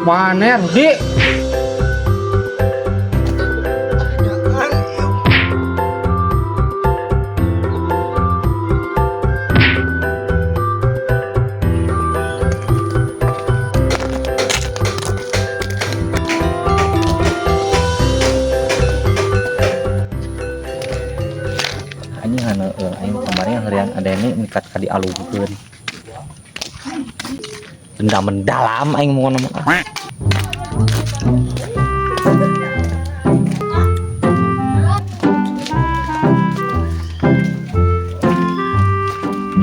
Mana Rudi? Anjing hana aing kamari harian adene mikat ka dialungkeun. Dendam mendalam aing mau ngomong.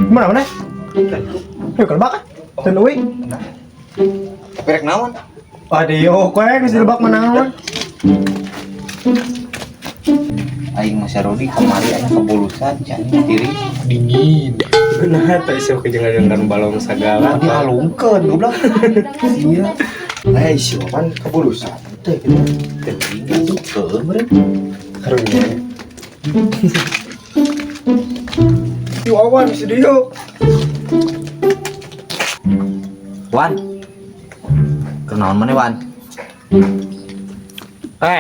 Mana mana? Yuk kelebak ah. Teu euy. Tapi rek naon? Aduh, kowe geus dilebak manaon? Aing mah Rodi kamari aing kebulusan anjing diri. Dingin. Nah, teh isuk kejengan balong segala. Dialungkeun goblok. Iya. Eh, si Wawan kebulusan teh gitu. Teuing atuh keun meureun. Karunya. Si Wawan si Dio. Wan. Kenaon maneh Wan? Eh.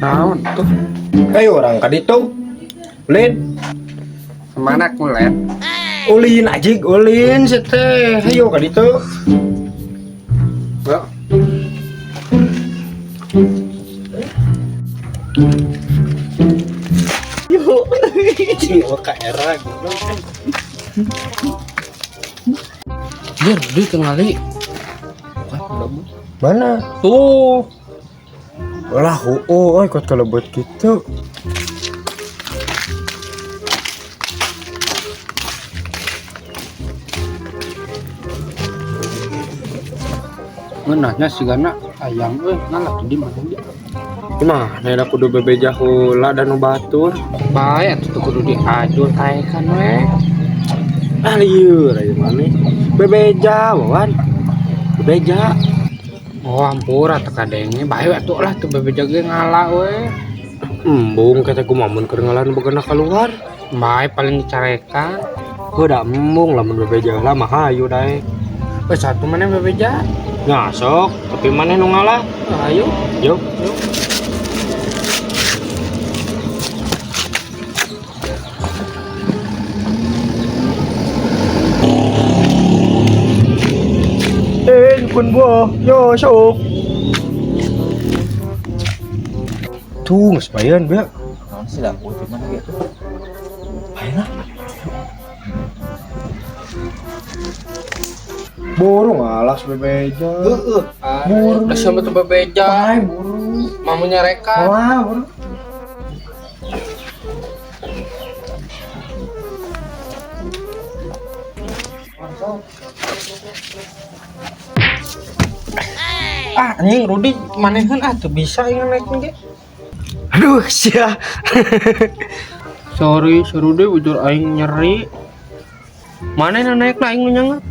Naon tuh? Ayo orang ka ditu. Ulin, Kemana kulen? Ulin ajig ulin si teh. Ayo ka ditu. Bro. Yo ka era goblok. Dia Rudi kengali. Mana? Tuh. Lah, oh, oh, ikut kelebet gitu. Ngeunahnya sigana ayam euy ngalah tuh di mana dia. Gimana ya kudu bebeja heula dan nu batur. Bae atuh kudu diajur taekan we. Ah lieur aya maneh. Bebeja Wawan. Bebeja. Oh ampura teu kadenge bae atuh lah teu bebeja ge ngala we. Embung kata kumaha mun keur ngalah nu begenah keluar. Bae paling dicarekan. Heuh da embung lamun bebeja heula mah hayu dae. Wes satu mana bebeja? Nah sok, tapi maneh nu ngalah. Ayo. Yuk. Eh, pun buah. Yo, sok. Tuh, geus bayan, Bea. Naon sih lampu di mana gitu? Bae lah. Buru ngalas bebeja. Heeh. Buru. Lah siapa tuh bebeja? Bae buru. Mamu nyarekan. Wah, buru. Ah anjing Rudi manehan ah teu bisa ieu naik ge. Aduh, sia. Sorry, si Rudi bujur aing nyeri. Mana nu naik lah aing nu nyangat.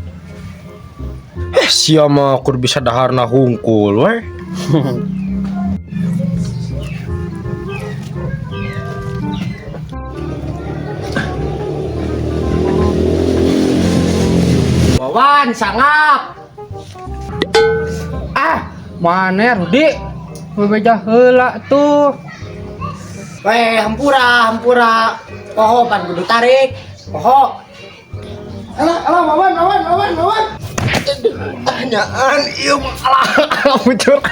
Eh, sia mah kudu bisa daharna hungkul we. Wawan sangap. Ah, mana Rudi? Bebeja heula tuh. Weh, hampura, hampura. Poho pan kudu tarik. Poho. Alah, alah, Wawan, Wawan, Wawan, Wawan. Tanyaan, ieu mah alah, alah bujur.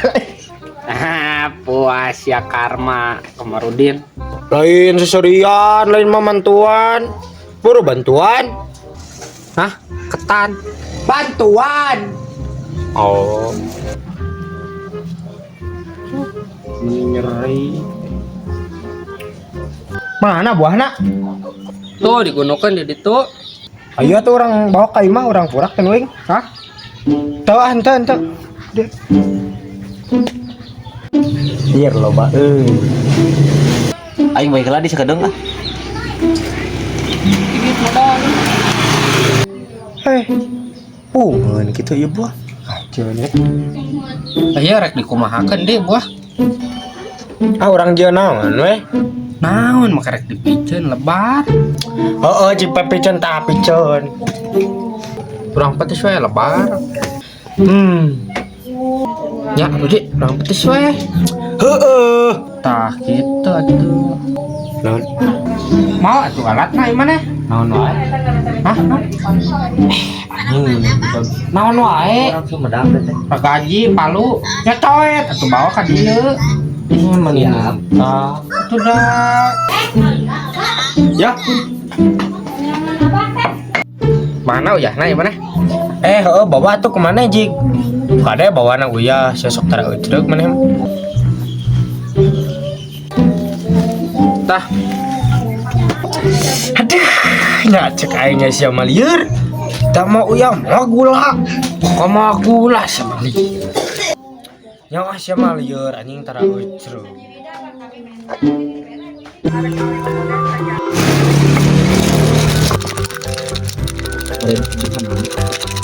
Ah, puas ya karma Komarudin. Lain seserian, lain mah mantuan. Buru bantuan. Hah? Ketan. Bantuan. Oh. Nyeri. Mana buahna? Tuh digunakan di ditu. Ayo tuh orang bawa ka imah orang purak kan wing. Hah? Teu ah henteu henteu. Biar loba euy. Aing bae heula di sakedeung ah. Eh. Pungeun kitu ieu buah. Ajeun ya. Aya rek dikumahakeun deh buah. Ah urang jeung naon we? Naon maka rek dipiceun lebar. Heeh, cipe piceun tah piceun. Urang petis we lebar. Hmm. Ya, Budi, urang petis we. Heeh. Tah kitu atuh. Naon? Mau atuh alatna ieu maneh? Naon wae? Hah? Anjing. Naon wae? Orang Sumedang teh. Gaji palu nya coet atuh bawa ka dieu. Ini mah tah. Atuh dah. Ya. Mana uyahna ieu maneh? Eh, heeh, bawa tuh kemana jig? Kade bawa na uyah, sia sok tara eucreuk maneh. Tah, Aduh, nya cek aing nya sia mah lieur. Tak mau uyah, mau gula. kok mau gula sama lieur. Nya ah sia mah lieur anjing tara eucreuk. Lain.